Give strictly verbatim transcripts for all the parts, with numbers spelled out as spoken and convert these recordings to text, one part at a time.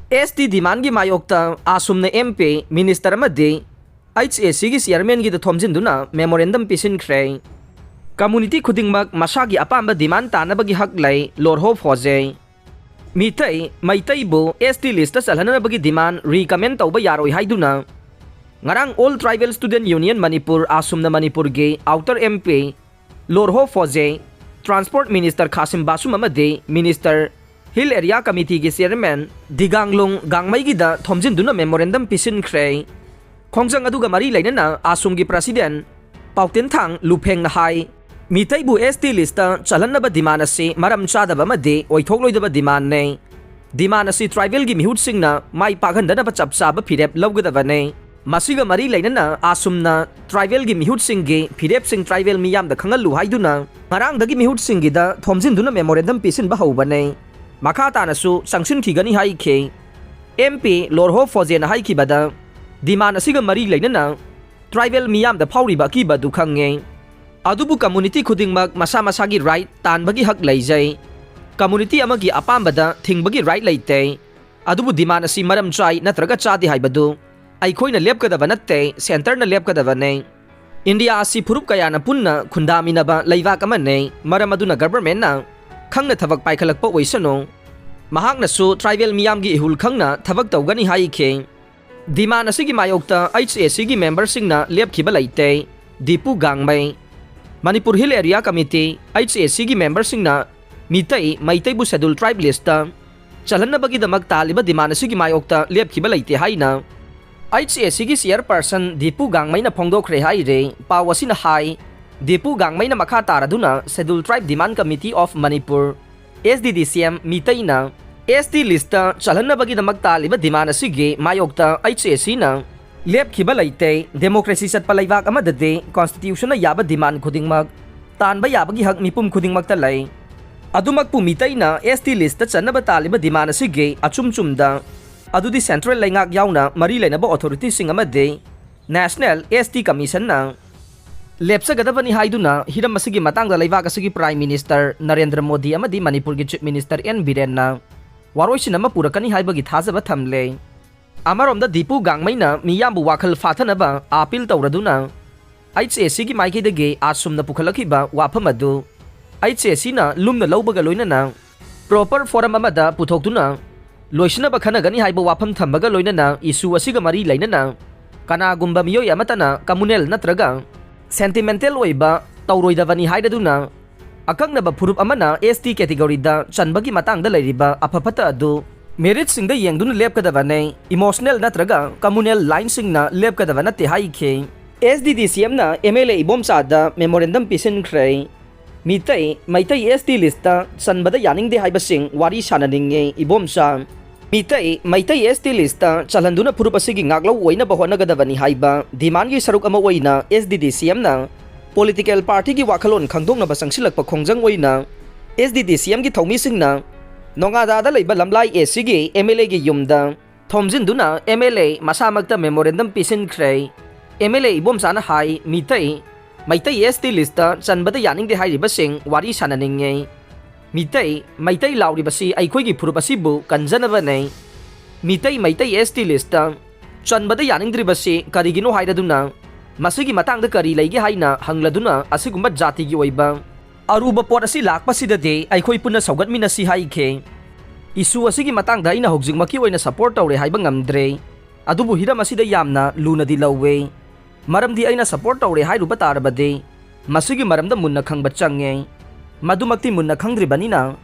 ꯑꯦꯁ T ꯗꯤꯃꯥꯟꯒꯤ ꯃꯥꯌꯣꯛꯇ ꯑꯥꯁꯨꯝꯅ M P, minister ꯑꯃꯗꯤ H A ꯁꯤꯒꯤ ꯆꯤꯌꯔꯃꯦꯟꯒꯤꯗ ꯊꯣꯝꯖꯤꯟꯗꯨꯅ ꯃꯦꯃꯣꯔꯦꯟꯗꯝ ꯄꯤꯁꯤꯟꯈ꯭ꯔꯦ꯫ ꯀꯝꯃꯨꯅꯤꯇꯤ ꯈꯨꯗꯤꯡꯃꯛ ꯃꯁꯥꯒꯤ ꯑꯄꯥꯝꯕ ꯗꯤꯃꯥꯟ ꯇꯥꯟꯅꯕꯒꯤ ꯍꯛ ꯂꯩ, ꯂꯣꯔꯍꯣ ꯐꯣꯖꯦ꯫ ꯃꯤꯇꯩ, ꯃꯩꯇꯩꯕꯨ ꯑꯦꯁ ꯇꯤ ꯂꯤꯁꯇ ꯆꯜꯍꯟꯅꯕꯒꯤ ꯗꯤꯃꯥꯟ ꯔꯤꯀꯃꯦꯟ ꯇꯧꯕ ꯌꯥꯔꯣꯏ ꯍꯥꯏꯗꯨꯅ ꯉꯔꯥꯡ all tribal student union Manipur, ꯑꯥꯁꯨꯝꯅ ꯃꯅꯤꯄꯨꯔꯒꯤ outer M P Lorho Pfoze, transport minister Khashim Vashum ꯑꯃꯗꯤ ꯃꯤꯅꯤꯁꯇꯔ ꯍꯤꯜ ꯑꯦꯔꯤꯌꯥ ꯀꯃꯤꯇꯤꯒꯤ ꯆꯤꯌꯔꯃꯦꯟ ꯗꯤꯒꯥꯡꯂꯨꯡ ꯒꯥꯡꯃꯩꯒꯤꯗ ꯊꯣꯝꯖꯤꯟꯗꯨꯅ ꯃꯦꯃꯣꯔꯦꯟꯗꯝ ꯄꯤꯁꯤꯟꯈ꯭ꯔꯦ꯫ ꯈꯣꯡꯖꯪ ꯑꯗꯨꯒ ꯃꯔꯤ ꯂꯩꯅꯅ ꯑꯥꯁꯨꯝꯒꯤ ꯄ꯭ꯔꯁꯤꯗꯦꯟ ꯄꯥꯎꯇꯦꯟꯊꯥꯡ ꯂꯨꯐꯦꯡꯅ ꯍꯥꯏ, ꯃꯤꯇꯩꯕꯨ ꯑꯦꯁ ꯇꯤ ꯂꯤꯁꯇ ꯆꯜꯍꯟꯅꯕ ꯗꯤꯃꯥꯟ ꯑꯁꯤ ꯃꯔꯝ ꯆꯥꯗꯕ ꯑꯃꯗꯤ ꯑꯣꯏꯊꯣꯛꯂꯣꯏꯗꯕ ꯗꯤꯃꯥꯟꯅꯤ꯫ ꯗꯤꯃꯥꯟ ꯑꯁꯤ ꯇ꯭ꯔꯥꯏꯕꯦꯜꯒꯤ ꯃꯤꯍꯨꯠꯁꯤꯡꯅ ꯃꯥꯏ ꯄꯥꯛꯍꯟꯗꯅꯕ ꯆꯞ ꯆꯥꯕ ꯐꯤꯔꯦꯞ ꯂꯧꯒꯗꯕꯅꯤ꯫ ꯃꯁꯤꯒ ꯃꯔꯤ ꯂꯩꯅꯅ ꯑꯥꯁꯨꯝꯅ ꯇ꯭ꯔꯥꯏꯕꯦꯜꯒꯤ ꯃꯤꯍꯨꯠꯁꯤꯡꯒꯤ ꯐꯤꯔꯦꯞꯁꯤꯡ ꯇ꯭ꯔꯥꯏꯕꯦꯜ ꯃꯤꯌꯥꯝꯗ ꯈꯪꯍꯜꯂꯨ ꯍꯥꯏꯗꯨꯅ ꯉꯔꯥꯡꯗꯒꯤ ꯃꯤꯍꯨꯠꯁꯤꯡꯒꯤꯗ ꯊꯣꯝꯖꯤꯟꯗꯨꯅ ꯃꯦꯃꯣꯔꯦꯟꯗꯝ ꯄꯤꯁꯤꯟꯕ ꯍꯧꯕꯅꯤ꯫ ꯃꯈꯥ ꯇꯥꯅꯁꯨ ꯆꯪꯁꯤꯟꯈꯤꯒꯅꯤ ꯍꯥꯏꯈꯤ꯫ ꯑꯦꯝ ꯄꯤ ꯂꯣꯔꯍꯣ ꯐꯣꯖꯦꯅ ꯍꯥꯏꯈꯤꯕꯗ, ꯗꯤꯃꯥꯟ ꯑꯁꯤꯒ ꯃꯔꯤ ꯂꯩꯅꯅ ꯇ꯭ꯔꯥꯏꯕꯦꯜ ꯃꯤꯌꯥꯝꯗ ꯐꯥꯎꯔꯤꯕ ꯑꯀꯤꯕ ꯑꯗꯨ ꯈꯪꯉꯦ꯫ ꯑꯗꯨꯕꯨ ꯀꯝꯃꯨꯅꯤꯇꯤ ꯈꯨꯗꯤꯡꯃꯛ ꯃꯁꯥ ꯃꯁꯥꯒꯤ ꯔꯥꯏꯠ ꯇꯥꯟꯕꯒꯤ ꯍꯛ ꯂꯩꯖꯩ꯫ ꯀꯝꯃꯨꯅꯤꯇꯤ ꯑꯃꯒꯤ ꯑꯄꯥꯝꯕꯗ ꯊꯤꯡꯕꯒꯤ ꯔꯥꯏꯠ ꯂꯩꯇꯦ꯫ ꯑꯗꯨꯕꯨ ꯗꯤꯃꯥꯟ ꯑꯁꯤ ꯃꯔꯝ ꯆꯥꯏ ꯅꯠꯇ꯭ꯔꯒ ꯆꯥꯗꯦ ꯍꯥꯏꯕꯗꯨ ꯑꯩꯈꯣꯏꯅ ꯂꯦꯞꯀꯗꯕ ꯅꯠꯇꯦ, ꯁꯦꯟꯇꯔꯅ ꯂꯦꯞꯀꯗꯕꯅꯦ꯫ ꯏꯟꯗꯤꯌꯥ ꯑꯁꯤ ꯐꯨꯔꯨꯞ ꯀꯌꯥꯅ ꯄꯨꯟꯅ ꯈꯨꯟꯗꯥꯃꯤꯟꯅꯕ ꯂꯩꯕꯥꯛ ꯑꯃꯅꯦ, ꯃꯔꯝ ꯑꯗꯨꯅ ꯒꯚꯔꯟꯃꯦꯟꯠꯅ ꯈꯪꯅ ꯊꯕꯛ ꯄꯥꯏꯈꯠꯂꯛꯄ ꯑꯣꯏꯁꯅꯨ꯫ ꯃꯍꯥꯛꯅꯁꯨ ꯇ꯭ꯔꯥꯏꯕꯦꯜ ꯃꯤꯌꯥꯝꯒꯤ ꯏꯍꯨꯜ ꯈꯪꯅ ꯊꯕꯛ ꯇꯧꯒꯅꯤ ꯍꯥꯏꯈꯤ꯫ ꯗꯤꯃꯥꯟ ꯑꯁꯤꯒꯤ ꯃꯥꯌꯣꯛꯇ ꯑꯩꯆ ꯑꯦ ꯁꯤꯒꯤ ꯃꯦꯝꯕꯔꯁꯤꯡꯅ ꯂꯦꯞꯈꯤꯕ ꯂꯩꯇꯦ꯫ Dipu Gangmei, Manipur hill area committee, H A ꯁꯤꯒꯤ ꯃꯦꯝꯕꯔꯁꯤꯡꯅ ꯃꯤꯇꯩ, ꯃꯩꯇꯩꯕꯨ ꯁꯦꯗꯨꯜ ꯇ꯭ꯔꯥꯏꯕ ꯂꯤꯁꯇ ꯆꯜꯍꯟꯅꯕꯒꯤꯗꯃꯛ ꯇꯥꯜꯂꯤꯕ ꯗꯤꯃꯥꯟ ꯑꯁꯤꯒꯤ ꯃꯥꯌꯣꯛꯇ ꯂꯦꯞꯈꯤꯕ ꯂꯩꯇꯦ ꯍꯥꯏꯅ ꯑꯩꯆ ꯑꯦ ꯁꯤꯒꯤ ꯆꯤꯌꯔꯄꯔꯁꯟ ꯗꯤꯄꯨ ꯒꯥꯡꯃꯩꯅ ꯐꯣꯡꯗꯣꯛꯈ꯭ꯔꯦ ꯍꯥꯏꯔꯦ꯫ ꯄꯥꯎ ꯑꯁꯤꯅ ꯍꯥꯏ, ꯗꯤꯄꯨ ꯒꯥꯡꯃꯩꯅ ꯃꯈꯥ ꯇꯥꯔꯗꯨꯅ Scheduled Tribe Demand Committee of Manipur, S D D C M, ꯃꯤꯇꯩꯅ S T list ꯆꯜꯍꯟꯅꯕꯒꯤꯗꯃꯛ ꯇꯥꯜꯂꯤꯕ ꯗꯤꯃꯥꯟ ꯑꯁꯤꯒꯤ ꯃꯥꯌꯣꯛꯇ ꯑꯩꯆ ꯑꯦ ꯁꯤꯅ ꯂꯦꯞꯈꯤꯕ ꯂꯩꯇꯦ꯫ ꯗꯦꯃꯣꯀ꯭ꯔꯦꯁꯤ ꯆꯠꯄ ꯂꯩꯕꯥꯛ ꯑꯃꯗꯗꯤ ꯀꯣꯟꯁꯇꯤꯇ꯭ꯌꯨꯁꯟꯅ ꯌꯥꯕ ꯗꯤꯃꯥꯟ ꯈꯨꯗꯤꯡꯃꯛ ꯇꯥꯟꯕ ꯌꯥꯕꯒꯤ ꯍꯛ ꯃꯤꯄꯨꯝ ꯈꯨꯗꯤꯡꯃꯛꯇ ꯂꯩ꯫ ꯑꯗꯨꯃꯛꯄꯨ ꯃꯤꯇꯩꯅ ꯑꯦꯁ ꯇꯤ ꯂꯤꯁꯇ ꯆꯟꯅꯕ ꯇꯥꯜꯂꯤꯕ ꯗꯤꯃꯥꯟ ꯑꯁꯤꯒꯤ ꯑꯆꯨꯝ ꯆꯨꯝꯗ, ꯑꯗꯨꯗꯤ ꯁꯦꯟꯇ꯭ꯔꯦꯜ ꯂꯩꯉꯥꯛ ꯌꯥꯎꯅ ꯃꯔꯤ ꯂꯩꯅꯕ ꯑꯣꯊꯣꯔꯤꯇꯤꯁꯤꯡ ꯑꯃꯗꯤ ꯅꯦꯁꯅꯦꯜ ꯑꯦꯁ ꯇꯤ ꯀꯃꯤꯁꯟꯅ ꯂꯦꯞꯆꯒꯗꯕꯅꯤ ꯍꯥꯏꯗꯨꯅ ꯍꯤꯔꯝ ꯑꯁꯤꯒꯤ ꯃꯇꯥꯡꯗ ꯂꯩꯕꯥꯛ ꯑꯁꯤꯒꯤ ꯄ꯭ꯔꯥꯏꯝ ꯃꯤꯅꯤꯁꯇꯔ ꯅꯔꯦꯟꯗ꯭ꯔ ꯃꯣꯗꯤ ꯑꯃꯗꯤ ꯃꯅꯤꯄꯨꯔꯒꯤ ꯆꯤꯐ ꯃꯤꯅꯤꯁꯇꯔ ꯑꯦꯟ ꯕꯤꯔꯦꯟꯅ ꯋꯥꯔꯣꯏꯁꯤꯟ ꯑꯃ ꯄꯨꯔꯛꯀꯅꯤ ꯍꯥꯏꯕꯒꯤ ꯊꯥꯖꯕ ꯊꯝꯂꯦ꯫ ꯑꯃꯔꯣꯝꯗ ꯗꯤꯄꯨ ꯒꯥꯡꯃꯩꯅ ꯃꯤꯌꯥꯝꯕꯨ ꯋꯥꯈꯜ ꯐꯥꯊꯅꯕ ꯑꯥꯄꯤꯜ ꯇꯧꯔꯗꯨꯅ ꯑꯩꯆ ꯑꯦ ꯁꯤꯒꯤ ꯃꯥꯏꯀꯩꯗꯒꯤ ꯑꯁꯨꯝꯅ ꯄꯨꯈꯠꯂꯛꯈꯤꯕ ꯋꯥꯐꯝ ꯑꯗꯨ ꯑꯩꯆ ꯑꯦ ꯁꯤꯅ ꯂꯨꯝꯅ ꯂꯧꯕꯒ ꯂꯣꯏꯅꯅ ꯄ꯭ꯔꯣꯄꯔ ꯐꯣꯔꯝ ꯑꯃꯗ ꯄꯨꯊꯣꯛꯇꯨꯅ ꯂꯣꯏꯁꯤꯟꯅꯕ ꯈꯟꯅꯒꯅꯤ ꯍꯥꯏꯕ ꯋꯥꯐꯝ ꯊꯝꯕꯒ ꯂꯣꯏꯅꯅ ꯏꯁꯨ ꯑꯁꯤꯒ ꯃꯔꯤ ꯂꯩꯅꯅ ꯀꯅꯥꯒꯨꯝꯕ ꯃꯤꯑꯣꯏ ꯑꯃꯠꯇꯅ ꯀꯝꯃꯨꯅꯦꯜ ꯅꯠꯇ꯭ꯔꯒ ꯁꯦꯟꯇꯤꯃꯦꯟꯇꯦꯜ ꯑꯣꯏꯕ ꯇꯧꯔꯣꯏꯗꯕꯅꯤ ꯍꯥꯏꯔꯗꯨꯅ ꯑꯀꯛꯅꯕ ꯐꯨꯔꯨꯞ ꯑꯃꯅ ꯑꯦꯁ ꯇꯤ ꯀꯦꯇꯤꯒꯣꯔꯤꯗ ꯆꯟꯕꯒꯤ ꯃꯇꯥꯡꯗ ꯂꯩꯔꯤꯕ ꯑꯐ ꯐꯠꯇ ꯑꯗꯨ ꯃꯦꯔꯤꯠꯁꯤꯡꯗ ꯌꯦꯡꯗꯨꯅ ꯂꯦꯞꯀꯗꯕꯅꯤ, ꯏꯃꯣꯁꯅꯦꯜ ꯅꯠꯇ꯭ꯔꯒ ꯀꯝꯃꯨꯅꯦꯜ ꯂꯥꯏꯟꯁꯤꯡꯅ ꯂꯦꯞꯀꯗꯕ ꯅꯠꯇꯦ ꯍꯥꯏꯈꯤ꯫ ꯑꯦꯁ ꯗꯤ ꯗꯤ ꯁꯤ ꯑꯦꯝꯅ ꯑꯦꯝ ꯑꯦꯜ ꯑꯦ ꯏꯕꯣꯝꯆꯥꯗ ꯃꯦꯃꯣꯔꯦꯟꯗꯝ ꯄꯤꯁꯤꯟꯈ꯭ꯔꯦ꯫ Meetei, Meitei S T list ꯆꯟꯕꯗ ꯌꯥꯅꯤꯡꯗꯦ ꯍꯥꯏꯕꯁꯤꯡ ꯋꯥꯔꯤ ꯁꯥꯅꯅꯤꯡꯉꯤ Ibomcha. Meetei, Meitei S T list ꯆꯜꯍꯟꯗꯨꯅ ꯐꯨꯔꯨꯞ ꯑꯁꯤꯒꯤ ꯉꯥꯛꯂꯧ ꯑꯣꯏꯅꯕ ꯍꯣꯠꯅꯒꯗꯕꯅꯤ ꯍꯥꯏꯕ ꯗꯤꯃꯥꯟꯒꯤ ꯁꯔꯨꯛ ꯑꯃ ꯑꯣꯏꯅ ꯑꯦꯁ ꯗꯤ ꯗꯤ ꯁꯤ ꯑꯦꯝꯅ ꯄꯣꯂꯤꯇꯤꯀꯦꯜ ꯄꯥꯔꯇꯤꯒꯤ ꯋꯥꯈꯜꯂꯣꯟ ꯈꯪꯗꯣꯛꯅꯕ ꯆꯪꯁꯤꯜꯂꯛꯄ ꯈꯣꯡꯖꯪ ꯑꯣꯏꯅ ꯑꯦꯁ ꯗꯤ ꯗꯤ ꯁꯤ ꯑꯦꯝꯒꯤ ꯊꯧꯃꯤꯁꯤꯡꯅ ꯅꯣꯉꯥꯗꯥꯗ ꯂꯩꯕ ꯂꯝꯂꯥꯏ ꯑꯦ ꯁꯤꯒꯤ ꯑꯦꯝ ꯑꯦꯜ ꯑꯦꯒꯤ ꯌꯨꯝꯗ ꯊꯣꯝꯖꯤꯟꯗꯨꯅ ꯑꯦꯝ ꯑꯦꯜ ꯑꯦ ꯃꯁꯥꯃꯛꯇ ꯃꯦꯃꯣꯔꯦꯟꯗꯝ ꯄꯤꯁꯤꯟꯈ꯭ꯔꯦ꯫ ꯑꯦꯝ ꯑꯦꯜ ꯑꯦ ꯏꯕꯣꯝꯆꯥꯅ ꯍꯥꯏ, Meetei, Meitei S T list ꯆꯟꯕꯗ ꯌꯥꯅꯤꯡꯗꯦ ꯍꯥꯏꯔꯤꯕꯁꯤꯡ ꯋꯥꯔꯤ ꯁꯥꯅꯅꯤꯡꯉꯤ꯫ ꯃꯤꯇꯩ, ꯃꯩꯇꯩ ꯂꯥꯎꯔꯤꯕꯁꯤ ꯑꯩꯈꯣꯏꯒꯤ ꯐꯨꯔꯨꯞ ꯑꯁꯤꯕꯨ ꯀꯟꯖꯅꯕꯅꯤ꯫ Meitei, Meitei S T list ꯆꯟꯕꯗ ꯌꯥꯅꯤꯡꯗ꯭ꯔꯤꯕꯁꯤ ꯀꯔꯤꯒꯤꯅꯣ ꯍꯥꯏꯔꯗꯨꯅ, ꯃꯁꯤꯒꯤ ꯃꯇꯥꯡꯗ ꯀꯔꯤ ꯂꯩꯒꯦ ꯍꯥꯏꯅ ꯍꯪꯂꯗꯨꯅ ꯑꯁꯤꯒꯨꯝꯕ ꯖꯥꯇꯤꯒꯤ ꯑꯣꯏꯕ ꯑꯔꯨꯕ ꯄꯣꯠ ꯑꯁꯤ ꯂꯥꯛꯄꯁꯤꯗꯗꯤ ꯑꯩꯈꯣꯏ ꯄꯨꯟꯅ ꯁꯧꯒꯠꯃꯤꯟꯅꯁꯤ ꯍꯥꯏꯈꯤ꯫ ꯏꯁꯨ ꯑꯁꯤꯒꯤ ꯃꯇꯥꯡꯗ ꯑꯩꯅ ꯍꯧꯖꯤꯛꯃꯛꯀꯤ ꯑꯣꯏꯅ ꯁꯄꯣꯔꯠ ꯇꯧꯔꯦ ꯍꯥꯏꯕ ꯉꯝꯗ꯭ꯔꯦ, ꯑꯗꯨꯕꯨ ꯍꯤꯔꯝ ꯑꯁꯤꯗ ꯌꯥꯝꯅ ꯂꯨꯅꯗꯤ ꯂꯧꯋꯦ꯫ ꯃꯔꯝꯗꯤ ꯑꯩꯅ ꯁꯄꯣꯔꯠ ꯇꯧꯔꯦ ꯍꯥꯏꯔꯨꯕ ꯇꯥꯔꯕꯗꯤ ꯃꯁꯤꯒꯤ ꯃꯔꯝꯗ ꯃꯨꯟꯅ ꯈꯪꯕ ꯆꯪꯉꯦ꯫ ꯃꯗꯨꯃꯛꯇꯤ ꯃꯨꯟꯅ ꯈꯪꯗ꯭ꯔꯤꯕꯅꯤꯅ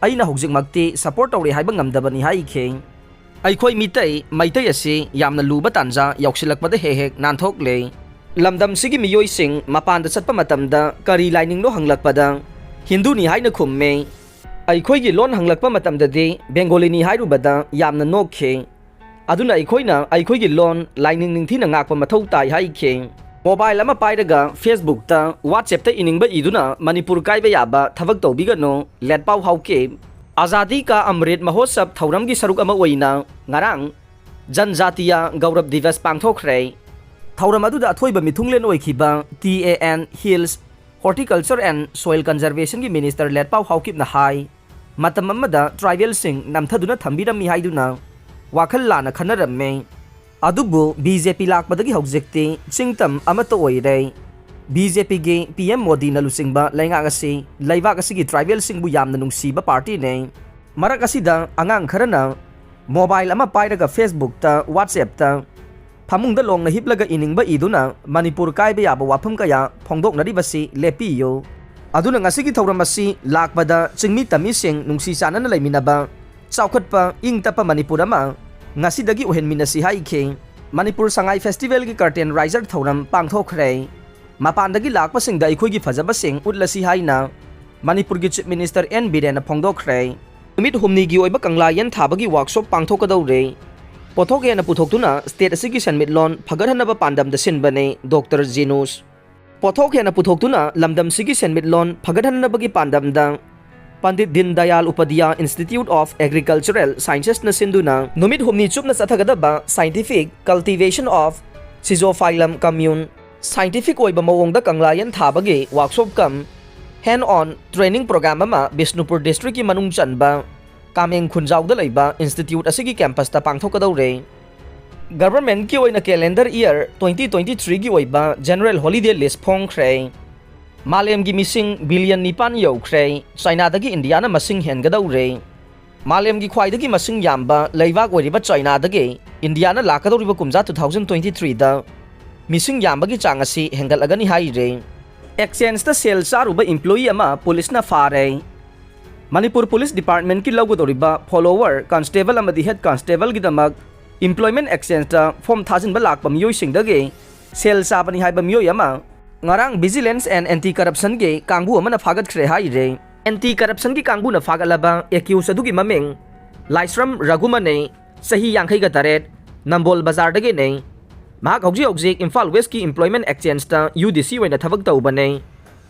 ꯑꯩꯅ ꯍꯧꯖꯤꯛꯃꯛꯇꯤ ꯁꯄꯣꯔꯠ ꯇꯧꯔꯦ ꯍꯥꯏꯕ ꯉꯝꯗꯕꯅꯤ ꯍꯥꯏꯈꯤ꯫ ꯑꯩꯈꯣꯏ ꯃꯤꯇꯩ, ꯃꯩꯇꯩ ꯑꯁꯤ ꯌꯥꯝꯅ ꯂꯨꯕ ꯇꯥꯟꯖꯥ ꯌꯧꯁꯤꯜꯂꯛꯄꯗ ꯍꯦꯛ ꯍꯦꯛ ꯅꯥꯟꯊꯣꯛꯂꯦ꯫ ꯂꯝꯗꯝꯁꯤꯒꯤ ꯃꯤꯑꯣꯏꯁꯤꯡ ꯃꯄꯥꯟꯗ ꯆꯠꯄ ꯃꯇꯝꯗ ꯀꯔꯤ ꯂꯥꯏꯅꯤꯡꯅꯣ ꯍꯪꯂꯛꯄꯗ ꯍꯤꯟꯗꯨꯅꯤ ꯍꯥꯏꯅ ꯈꯨꯝꯃꯦ꯫ ꯑꯩꯈꯣꯏꯒꯤ ꯂꯣꯟ ꯍꯪꯂꯛꯄ ꯃꯇꯝꯗꯗꯤ ꯕꯦꯡꯒꯣꯂꯤꯅꯤ ꯍꯥꯏꯔꯨꯕꯗ ꯌꯥꯝꯅ ꯅꯣꯛꯈꯤ꯫ ꯑꯗꯨꯅ ꯑꯩꯈꯣꯏꯅ ꯑꯩꯈꯣꯏꯒꯤ ꯂꯣꯟ ꯂꯥꯏꯅꯤꯡ ꯅꯤꯡꯊꯤꯅ ꯉꯥꯛꯄ ꯃꯊꯧ ꯇꯥꯏ ꯍꯥꯏꯈꯤ꯫ ꯃꯣꯕꯥꯏꯜ ꯑꯃ ꯄꯥꯏꯔꯒ ꯐꯦꯁꯕꯨꯛꯇ, ꯋꯥꯠꯁꯑꯦꯞꯇ ꯏꯅꯤꯡꯕ ꯏꯗꯨꯅ ꯃꯅꯤꯄꯨꯔ ꯀꯥꯏꯕ ꯌꯥꯕ ꯊꯕꯛ ꯇꯧꯕꯤꯒꯅꯨ, ꯂꯦꯠꯄꯥꯎ ꯍꯥꯎꯀꯤꯞ꯫ ꯑꯖꯥꯗꯤ ꯀꯥ ꯑꯃ꯭ꯔꯤꯠ ꯃꯍꯣꯠꯁꯕ ꯊꯧꯔꯝꯒꯤ ꯁꯔꯨꯛ ꯑꯃ ꯑꯣꯏꯅ ꯉꯔꯥꯡ ꯖꯟꯖꯥꯇꯤꯌꯥ ꯒꯧꯔꯕ ꯗꯤꯕꯁ ꯄꯥꯡꯊꯣꯛꯈ꯭ꯔꯦ꯫ ꯊꯧꯔꯝ ꯑꯗꯨꯗ ꯑꯊꯣꯏꯕ ꯃꯤꯊꯨꯡꯂꯦꯟ ꯑꯣꯏꯈꯤꯕ T A N Hills, Horticulture and Soil Conservationꯒꯤ ꯃꯤꯅꯤꯁꯇꯔ ꯂꯦꯠꯄꯥꯎ ꯍꯥꯎꯀꯤꯞꯅ ꯍꯥꯏ, ꯃꯇꯝ ꯑꯃꯗ tribal ꯁꯤꯡ ꯅꯝꯊꯗꯨꯅ ꯊꯝꯕꯤꯔꯝꯃꯤ ꯍꯥꯏꯗꯨꯅ ꯋꯥꯈꯜ ꯂꯥꯟꯅ ꯈꯟꯅꯔꯝꯃꯤ꯫ ꯑꯗꯨꯕꯨ B J P ꯂꯥꯛꯄꯗꯒꯤ ꯍꯧꯖꯤꯛꯇꯤ ꯆꯤꯡꯇꯝ ꯑꯃꯠꯇ ꯑꯣꯏꯔꯦ꯫ B J P ꯒꯤ P M ꯃꯣꯗꯤꯅ ꯂꯨꯆꯤꯡꯕ ꯂꯩꯉꯥꯛ ꯑꯁꯤ ꯂꯩꯕꯥꯛ ꯑꯁꯤꯒꯤ tribal ꯁꯤꯡꯕꯨ ꯌꯥꯝꯅ ꯅꯨꯡꯁꯤꯕ party ꯅꯤ꯫ ꯃꯔꯛ ꯑꯁꯤꯗ ꯑꯉꯥꯡ ꯈꯔꯅ mobile ꯑꯃ ꯄꯥꯏꯔꯒ Facebook ꯇ, WhatsApp ꯇ ꯐꯃꯨꯡꯗ ꯂꯣꯡꯅ ꯍꯤꯞꯂꯒ ꯏꯅꯤꯡꯕ ꯏꯗꯨꯅ ꯃꯅꯤꯄꯨꯔ ꯀꯥꯏꯕ ꯌꯥꯕ ꯋꯥꯐꯝ ꯀꯌꯥ ꯐꯣꯡꯗꯣꯛꯅꯔꯤꯕꯁꯤ ꯂꯦꯞꯄꯤꯌꯨ꯫ ꯑꯗꯨꯅ ꯉꯁꯤꯒꯤ ꯊꯧꯔꯝ ꯑꯁꯤ ꯂꯥꯛꯄꯗ ꯆꯤꯡꯃꯤ ꯇꯝꯃꯤꯁꯤꯡ ꯅꯨꯡꯁꯤ ꯆꯥꯟꯅꯅ ꯂꯩꯃꯤꯟꯅꯕ, ꯆꯥꯎꯈꯠꯄ, ꯏꯪ ꯇꯞꯄ ꯃꯅꯤꯄꯨꯔ ꯑꯃ ꯉꯁꯤꯗꯒꯤ ꯑꯣꯏꯍꯟꯃꯤꯟꯅꯁꯤ ꯍꯥꯏꯈꯤ꯫ ꯃꯅꯤꯄꯨꯔ ꯁꯉꯥꯏ festival ꯒꯤ curtain raiser ꯊꯧꯔꯝ ꯄꯥꯡꯊꯣꯛꯈ꯭ꯔꯦ꯫ ꯃꯄꯥꯟꯗꯒꯤ ꯂꯥꯛꯄꯁꯤꯡꯗ ꯑꯩꯈꯣꯏꯒꯤ ꯐꯖꯕꯁꯤꯡ ꯎꯠꯂꯁꯤ ꯍꯥꯏꯅ ꯃꯅꯤꯄꯨꯔꯒꯤ Chief Minister N ꯕꯤꯔꯦꯟꯅ ꯐꯣꯡꯗꯣꯛꯈ꯭ꯔꯦ꯫ ꯅꯨꯃꯤꯠ ꯍꯨꯝꯅꯤꯒꯤ ꯑꯣꯏꯕ ꯀꯪꯂꯥ ꯌꯦꯟ ꯊꯥꯕꯒꯤ workshop ꯄꯥꯡꯊꯣꯛꯀꯗꯧꯔꯦ꯫ ꯄꯣꯠꯊꯣꯛ ꯍꯦꯟꯅ ꯄꯨꯊꯣꯛꯇꯨꯅ state ꯑꯁꯤꯒꯤ ꯁꯦꯟꯃꯤꯠꯂꯣꯟ ꯐꯒꯠꯍꯟꯅꯕ ꯄꯥꯟꯗꯝꯗ ꯁꯤꯟꯕꯅꯦ ꯗꯣꯛꯇꯔ ꯖꯤꯅꯨꯁ꯫ ꯄꯣꯠꯊꯣꯛ ꯍꯦꯟꯅ ꯄꯨꯊꯣꯛꯇꯨꯅ ꯂꯝꯗꯝꯁꯤꯒꯤ ꯁꯦꯟꯃꯤꯠꯂꯣꯟ ꯐꯒꯠꯍꯟꯅꯕꯒꯤ ꯄꯥꯟꯗꯝꯗ ꯄꯟꯗꯤꯠ ꯗꯤꯟ Dayal ꯎꯄꯥꯙ꯭ꯌꯥ Institute of Agricultural Sciences ꯅ ꯁꯤꯟꯗꯨꯅ ꯅꯨꯃꯤꯠ ꯍꯨꯝꯅꯤ ꯆꯨꯞꯅ ꯆꯠꯊꯒꯗꯕ Scientific Cultivation of Schizophyllum Commune scientific ꯑꯣꯏꯕ ꯃꯑꯣꯡꯗ ꯀꯪꯂꯥ ꯌꯦꯟ ꯊꯥꯕꯒꯤ workshop cum hand on training program ꯑꯃ ꯕꯤꯁꯅꯨꯄꯨꯔ district ꯀꯤ ꯃꯅꯨꯡ ꯆꯟꯕ ꯀꯥꯃꯦꯡ ꯈꯨꯟꯖꯥꯎꯗ ꯂꯩꯕ institute ꯑꯁꯤꯒꯤ campus ꯇ ꯄꯥꯡꯊꯣꯛꯀꯗꯧꯔꯦ꯫ Government ꯀꯤ ꯑꯣꯏꯅ calendar year twenty twenty three ꯒꯤ ꯑꯣꯏꯕ general holiday list ꯐꯣꯡꯈ꯭ꯔꯦ꯫ ꯃꯥꯂꯦꯝꯒꯤ ꯃꯤꯁꯤꯡ billion ꯅꯤꯄꯥꯟ ꯌꯧꯈ꯭ꯔꯦ꯫ ꯆꯥꯏꯅꯥꯗꯒꯤ ꯏꯟꯗꯤꯌꯥꯅ ꯃꯁꯤꯡ ꯍꯦꯟꯒꯗꯧꯔꯦ꯫ ꯃꯥꯂꯦꯝꯒꯤ ꯈ꯭ꯋꯥꯏꯗꯒꯤ ꯃꯁꯤꯡ ꯌꯥꯝꯕ ꯂꯩꯕꯥꯛ ꯑꯣꯏꯔꯤꯕ ꯆꯥꯏꯅꯥꯗꯒꯤ ꯏꯟꯗꯤꯌꯥꯅ ꯂꯥꯛꯀꯗꯧꯔꯤꯕ ꯀꯨꯝꯖꯥ two thousand twenty three ꯗ ꯃꯤꯁꯤꯡ ꯌꯥꯝꯕꯒꯤ ꯆꯥꯡ ꯑꯁꯤ ꯍꯦꯟꯒꯠꯂꯒꯅꯤ ꯍꯥꯏꯔꯦ꯫ Exchange ꯇ ꯁꯦꯜ ꯆꯥꯔꯨꯕ employee ꯑꯃ ꯄꯨꯂꯤꯁꯅ ꯐꯥꯔꯦ꯫ ꯃꯅꯤꯄꯨꯔ ꯄꯨꯂꯤꯁ department ꯀꯤ ꯂꯧꯒꯗꯧꯔꯤꯕ follower, constable ꯑꯃꯗꯤ head constable ꯒꯤꯗꯃꯛ employment exchange ꯇ form ꯊꯥꯖꯤꯟꯕ ꯂꯥꯛꯄ ꯃꯤꯑꯣꯏꯁꯤꯡꯗꯒꯤ ꯁꯦꯜ ꯆꯥꯕꯅꯤ ꯍꯥꯏꯕ ꯃꯤꯑꯣꯏ ꯑꯃ ꯉꯔꯥꯡ Vigilance and Anti Corruption ꯒꯤ ꯀꯥꯡꯕꯨ ꯑꯃꯅ ꯐꯥꯒꯠꯈ꯭ꯔꯦ ꯍꯥꯏꯔꯦ꯫ Anti Corruption ꯒꯤ ꯀꯥꯡꯕꯨꯅ ꯐꯥꯒꯠꯂꯕ accused ꯑꯗꯨꯒꯤ ꯃꯃꯤꯡ ꯂꯥꯏꯁ꯭ꯔꯝ ꯔꯘꯨꯃꯅꯤ, ꯆꯍꯤ ꯌꯥꯡꯈꯩꯒ ꯇꯔꯦꯠ, ꯅꯝꯕꯣꯜ ꯕꯖꯥꯔꯗꯒꯤꯅꯤ꯫ ꯃꯍꯥꯛ ꯍꯧꯖꯤꯛ ꯍꯧꯖꯤꯛ ꯏꯝꯐꯥꯜ West ꯀꯤ employment exchange ꯇ U D C ꯑꯣꯏꯅ ꯊꯕꯛ ꯇꯧꯕꯅꯤ꯫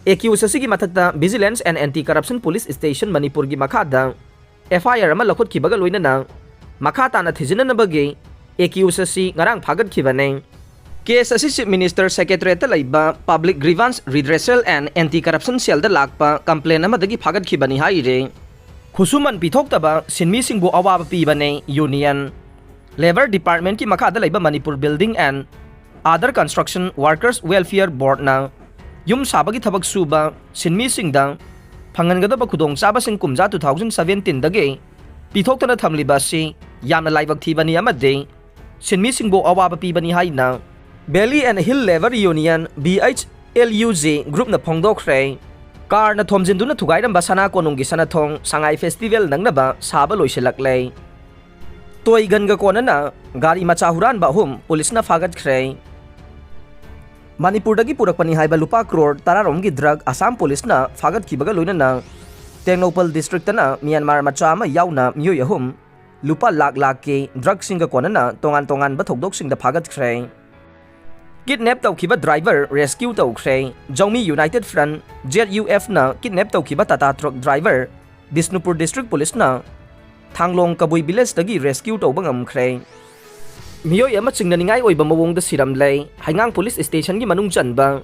Accused ꯑꯁꯤꯒꯤ ꯃꯊꯛꯇ Vigilance and Anti Corruption Police Station ꯃꯅꯤꯄꯨꯔꯒꯤ ꯃꯈꯥꯗ F I R ꯑꯃ ꯂꯧꯈꯠꯈꯤꯕꯒ ꯂꯣꯏꯅꯅ ꯃꯈꯥ ꯇꯥꯅ ꯊꯤꯖꯤꯟꯅꯅꯕꯒꯤ accused ꯑꯁꯤ ꯉꯔꯥꯡ ꯐꯥꯒꯠꯈꯤꯕꯅꯤ꯫ Case ꯑꯁꯤ Chief Minister Secretariat ꯇ ꯂꯩꯕ Public Grievance Redressal and Anti Corruption Cell ꯗ ꯂꯥꯛꯄ complaint ꯑꯃꯗꯒꯤ ꯐꯥꯒꯠꯈꯤꯕꯅꯤ ꯍꯥꯏꯔꯤ꯫ ꯈꯨꯠꯁꯨꯃꯟ ꯄꯤꯊꯣꯛꯇꯕ ꯁꯤꯟꯃꯤꯁꯤꯡꯕꯨ ꯑꯋꯥꯕ ꯄꯤꯕꯅꯤ꯫ Union Labour Departmentꯀꯤ ꯃꯈꯥꯗ ꯂꯩꯕ Manipur Building and Other Construction Workers Welfare Boardꯅ ꯌꯨꯝ ꯁꯥꯕꯒꯤ ꯊꯕꯛ ꯁꯨꯕ ꯁꯤꯟꯃꯤꯁꯤꯡꯗ ꯐꯪꯍꯟꯒꯗꯕ ꯈꯨꯗꯣꯡꯆꯥꯕꯁꯤꯡ ꯀꯨꯝꯖꯥ two thousand seventeenꯗꯒꯤ ꯄꯤꯊꯣꯛꯇꯅ ꯊꯝꯂꯤꯕ ꯑꯁꯤ ꯌꯥꯝꯅ ꯂꯥꯏꯕꯛ ꯊꯤꯕꯅꯤ ꯑꯃꯗꯤ ꯁꯤꯟꯃꯤꯁꯤꯡꯕꯨ ꯑꯋꯥꯕ ꯄꯤꯕꯅꯤ ꯍꯥꯏꯅ Valley and Hill Labour Union, V H L U G groupꯅ ꯐꯣꯡꯗꯣꯛꯈ꯭ꯔꯦ꯫ ꯀꯥꯔꯅ ꯊꯣꯝꯖꯤꯟꯗꯨꯅ ꯊꯨꯒꯥꯏꯔꯝꯕ ꯁꯅꯥ ꯀꯣꯅꯨꯡꯒꯤ ꯁꯅꯥꯊꯣꯡ ꯁꯉꯥꯏ ꯐꯦꯁꯇꯤꯚꯦꯜ ꯅꯪꯅꯕ ꯁꯥꯕ ꯂꯣꯏꯁꯤꯜꯂꯛꯂꯦ꯫ ꯇꯣꯏ ꯒꯟꯒ ꯀꯣꯟꯅꯅ ꯒꯥꯔꯤ ꯃꯆꯥ ꯍꯨꯔꯥꯟꯕ ꯑꯍꯨꯝ ꯄꯨꯂꯤꯁꯅ ꯐꯥꯒꯠꯈ꯭ꯔꯦ꯫ ꯃꯅꯤꯄꯨꯔꯗꯒꯤ ꯄꯨꯔꯛꯄꯅꯤ ꯍꯥꯏꯕ ꯂꯨꯄꯥ ꯀ꯭ꯔꯣꯔ ꯇꯔꯥꯔꯣꯝꯒꯤ ꯗ꯭ꯔꯒ ꯑꯁꯥꯝ ꯄꯨꯂꯤꯁꯅ ꯐꯥꯒꯠꯈꯤꯕꯒ ꯂꯣꯏꯅꯅ ꯇꯦꯡꯅꯧꯄꯜ ꯗꯤꯁꯇ꯭ꯔꯤꯛꯇꯅ ꯃ꯭ꯌꯥꯟꯃꯥꯔ ꯃꯆꯥ ꯑꯃ ꯌꯥꯎꯅ ꯃꯤꯑꯣꯏ ꯑꯍꯨꯝ ꯂꯨꯄꯥ ꯂꯥꯛ ꯂꯥꯛꯀꯤ ꯗ꯭ꯔꯒꯁꯤꯡꯒ ꯀꯣꯟꯅꯅ ꯇꯣꯉꯥꯟ ꯇꯣꯉꯥꯟꯕ ꯊꯧꯗꯣꯛꯁꯤꯡꯗ ꯐꯥꯒꯠꯈ꯭ꯔꯦ꯫ ꯀꯤꯗꯅꯦꯞ ꯇꯧꯈꯤꯕ ꯗ꯭ꯔꯥꯏꯚꯔ ꯔꯦꯁꯀ꯭ꯌꯨ ꯇꯧꯈ꯭ꯔꯦ꯫ ꯖꯧꯃꯤ ꯌꯨꯅꯥꯏꯇꯦꯗ ꯐ꯭ꯔꯟꯠ, Z U Fꯅ ꯀꯤꯗꯅꯦꯞ ꯇꯧꯈꯤꯕ Tata truck driver Bishnupur district ꯄꯨꯂꯤꯁꯅ ꯊꯥꯡꯂꯣꯡ ꯀꯕꯨꯏ ꯚꯤꯂꯦꯖꯇꯒꯤ ꯔꯦꯁꯀ꯭ꯌꯨ ꯇꯧꯕ ꯉꯝꯈ꯭ꯔꯦ꯫ ꯃꯤꯑꯣꯏ ꯑꯃ ꯆꯤꯡꯅꯅꯤꯡꯉꯥꯏ ꯑꯣꯏꯕ ꯃꯑꯣꯡꯗ ꯁꯤꯔꯝꯂꯦ꯫ ꯍꯩꯉꯥꯡ ꯄꯨꯂꯤꯁ ꯁ꯭ꯇꯦꯁꯟꯒꯤ ꯃꯅꯨꯡ ꯆꯟꯕ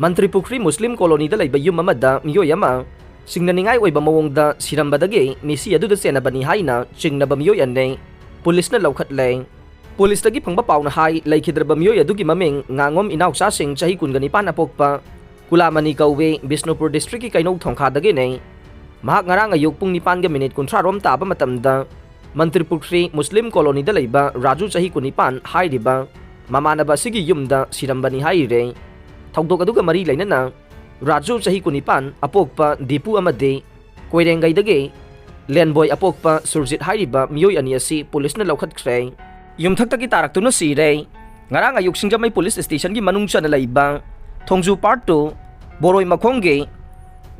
ꯃꯟꯇ꯭ꯔꯤꯄꯨꯈ꯭ꯔꯤ ꯃꯨꯁꯂꯤꯝ ꯀꯣꯂꯣꯅꯤꯗ ꯂꯩꯕ ꯌꯨꯝ ꯑꯃꯗ ꯃꯤꯑꯣꯏ ꯑꯃ ꯆꯤꯡꯅꯅꯤꯡꯉꯥꯏ ꯑꯣꯏꯕ ꯃꯑꯣꯡꯗ ꯁꯤꯔꯝꯕꯗꯒꯤ ꯃꯤꯁꯤ ꯑꯗꯨꯗ ꯆꯦꯟꯅꯕꯅꯤ ꯍꯥꯏꯅ ꯆꯤꯡꯅꯕ ꯃꯤꯑꯣꯏ ꯑꯅꯤ ꯄꯨꯂꯤꯁꯅ ꯂꯧꯈꯠꯂꯦ꯫ ꯄꯨꯂꯤꯁꯇꯒꯤ ꯐꯪꯕ ꯄꯥꯎꯅ ꯍꯥꯏ, ꯂꯩꯈꯤꯗ꯭ꯔꯕ ꯃꯤꯑꯣꯏ ꯑꯗꯨꯒꯤ ꯃꯃꯤꯡ ꯉꯥꯉꯣꯝ ꯏꯅꯥꯎꯆꯥꯁꯤꯡ, ꯆꯍꯤ ꯀꯨꯟꯒ ꯅꯤꯄꯥꯟ, ꯑꯄꯣꯛꯄ ꯀꯨꯂꯥꯃꯅꯤ ꯀꯧꯋꯤ, ꯕꯤꯁꯅꯨꯄꯨꯔ ꯗꯤꯁꯇ꯭ꯔꯤꯛꯀꯤ ꯀꯩꯅꯧ ꯊꯣꯡꯈꯥꯗꯒꯤꯅꯤ꯫ ꯃꯍꯥꯛ ꯉꯔꯥꯡ ꯑꯌꯨꯛ ꯄꯨꯡ ꯅꯤꯄꯥꯟꯒ ꯃꯤꯅꯤꯠ ꯀꯨꯟꯊ꯭ꯔꯥ ꯔꯣꯝ ꯇꯥꯕ ꯃꯇꯝꯗ ꯃꯟꯇ꯭ꯔꯤꯄꯨꯈ꯭ꯔꯤ ꯃꯨꯁꯂꯤꯝ ꯀꯣꯂꯣꯅꯤꯗ ꯂꯩꯕ ꯔꯥꯖꯨ, ꯆꯍꯤ ꯀꯨꯟꯅꯤꯄꯥꯟ ꯍꯥꯏꯔꯤꯕ ꯃꯃꯥꯟꯅꯕ ꯑꯁꯤꯒꯤ ꯌꯨꯝꯗ ꯁꯤꯔꯝꯕꯅꯤ ꯍꯥꯏꯔꯦ꯫ ꯊꯧꯗꯣꯛ ꯑꯗꯨꯒ ꯃꯔꯤ ꯂꯩꯅꯅ ꯔꯥꯖꯨ, ꯆꯍꯤ ꯀꯨꯟꯅꯤꯄꯥꯟ, ꯑꯄꯣꯛꯄ ꯗꯤꯄꯨ ꯑꯃꯗꯤ ꯀꯣꯏꯔꯦꯡꯒꯩꯗꯒꯤ ꯂꯦꯟꯕꯣꯏ, ꯑꯄꯣꯛꯄ ꯁꯨꯔꯖꯤꯠ ꯍꯥꯏꯔꯤꯕ ꯃꯤꯑꯣꯏ ꯑꯅꯤ ꯑꯁꯤ ꯄꯨꯂꯤꯁꯅ ꯂꯧꯈꯠꯈ꯭ꯔꯦ꯫ ꯌꯨꯝꯊꯛꯇꯒꯤ ꯇꯥꯔꯛꯇꯨꯅ ꯁꯤꯔꯦ꯫ ꯉꯔꯥꯡ ꯑꯌꯨꯛ ꯁꯤꯡꯖꯃꯩ ꯄꯨꯂꯤꯁ ꯁ꯭ꯇꯦꯁꯟꯒꯤ ꯃꯅꯨꯡ ꯆꯟꯅ ꯂꯩꯕ ꯊꯣꯡꯖꯨ ꯄꯥꯔꯠ ꯇꯨ ꯕꯣꯔꯣꯏ ꯃꯈꯣꯡꯒꯤ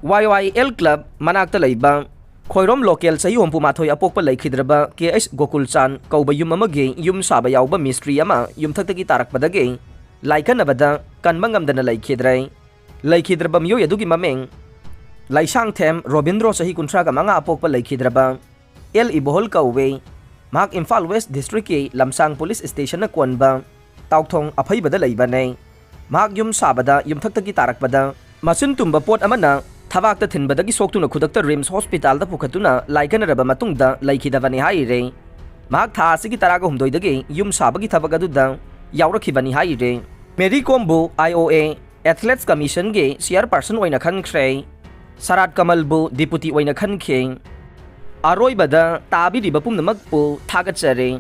Y Y L ꯀ꯭ꯂꯕ ꯃꯅꯥꯛꯇ ꯂꯩꯕ ꯈꯣꯏꯔꯣꯝ ꯂꯣꯀꯦꯜ, ꯆꯍꯤ ꯍꯨꯝꯐꯨ ꯃꯥꯊꯣꯏ, ꯑꯄꯣꯛꯄ ꯂꯩꯈꯤꯗ꯭ꯔꯕ K H ꯒꯣꯀꯨꯜꯆꯥꯟ ꯀꯧꯕ ꯌꯨꯝ ꯑꯃꯒꯤ ꯌꯨꯝ ꯁꯥꯕ ꯌꯥꯎꯕ ꯃꯤꯁꯇ꯭ꯔꯤ ꯑꯃ ꯌꯨꯝꯊꯛꯇꯒꯤ ꯇꯥꯔꯛꯄꯗꯒꯤ ꯂꯥꯏꯀꯠꯅꯕꯗ ꯀꯟꯕ ꯉꯝꯗꯅ ꯂꯩꯈꯤꯗ꯭ꯔꯦ꯫ ꯂꯩꯈꯤꯗ꯭ꯔꯕ ꯃꯤꯑꯣꯏ ꯑꯗꯨꯒꯤ ꯃꯃꯤꯡ ꯂꯩꯁꯥꯡꯊꯦꯝ ꯔꯣꯕꯤꯟꯗ꯭ꯔꯣ, ꯆꯍꯤ ꯀꯨꯟꯊ꯭ꯔꯥꯒ ꯃꯉꯥ, ꯑꯄꯣꯛꯄ ꯂꯩꯈꯤꯗ꯭ꯔꯕ ꯑꯦꯜ ꯏꯕꯣꯍꯜ ꯀꯧꯋꯦ꯫ ꯃꯍꯥꯛ ꯏꯝꯐꯥꯜ ꯋꯦꯁ ꯗꯤꯁꯇ꯭ꯔꯤꯛꯀꯤ ꯂꯝꯁꯥꯡ ꯄꯨꯂꯤꯁ ꯁ꯭ꯇꯦꯁꯟꯅ ꯀꯣꯟꯕ ꯇꯥꯎꯊꯣꯡ ꯑꯐꯩꯕꯗ ꯂꯩꯕꯅꯦ꯫ ꯃꯍꯥꯛ ꯌꯨꯝ ꯁꯥꯕꯗ ꯌꯨꯝꯊꯛꯇꯒꯤ ꯇꯥꯔꯛꯄꯗ ꯃꯆꯤꯟ ꯇꯨꯝꯕ ꯄꯣꯠ ꯑꯃꯅ ꯊꯕꯥꯛꯇ ꯊꯤꯟꯕꯗꯒꯤ ꯁꯣꯛꯇꯨꯅ ꯈꯨꯗꯛꯇ ꯔꯤꯝꯁ ꯍꯣꯁꯄꯤꯇꯥꯜꯗ ꯄꯨꯈꯠꯇꯨꯅ ꯂꯥꯏꯀꯠꯅꯔꯕ ꯃꯇꯨꯡꯗ ꯂꯩꯈꯤꯗꯕꯅꯤ ꯍꯥꯏꯔꯦ꯫ ꯃꯍꯥꯛ ꯊꯥ ꯑꯁꯤꯒꯤ ꯇꯔꯥꯒ ꯍꯨꯝꯗꯣꯏꯗꯒꯤ ꯌꯨꯝ ꯁꯥꯕꯒꯤ ꯊꯕꯛ ꯑꯗꯨꯗ ꯌꯥꯎꯔꯛꯈꯤꯕꯅꯤ ꯍꯥꯏꯔꯦ꯫ ꯃꯦꯔꯤ ꯀꯣꯝꯕꯨ ꯑꯥꯏ ꯑꯣ ꯑꯦ ꯑꯦꯊꯂꯦꯠꯁ ꯀꯃꯤꯁꯟꯒꯤ ꯆꯤꯌꯔꯄꯔꯁꯟ ꯑꯣꯏꯅ ꯈꯟꯈ꯭ꯔꯦ꯫ ꯁꯔꯥꯠ ꯀꯃꯜꯕꯨ ꯗꯤꯄꯨꯇꯤ ꯑꯣꯏꯅ ꯈꯟꯈꯤ꯫ ꯑꯔꯣꯏꯕꯗ ꯇꯥꯕꯤꯔꯤꯕ ꯄꯨꯝꯅꯃꯛꯄꯨ ꯊꯥꯒꯠꯆꯔꯤ꯫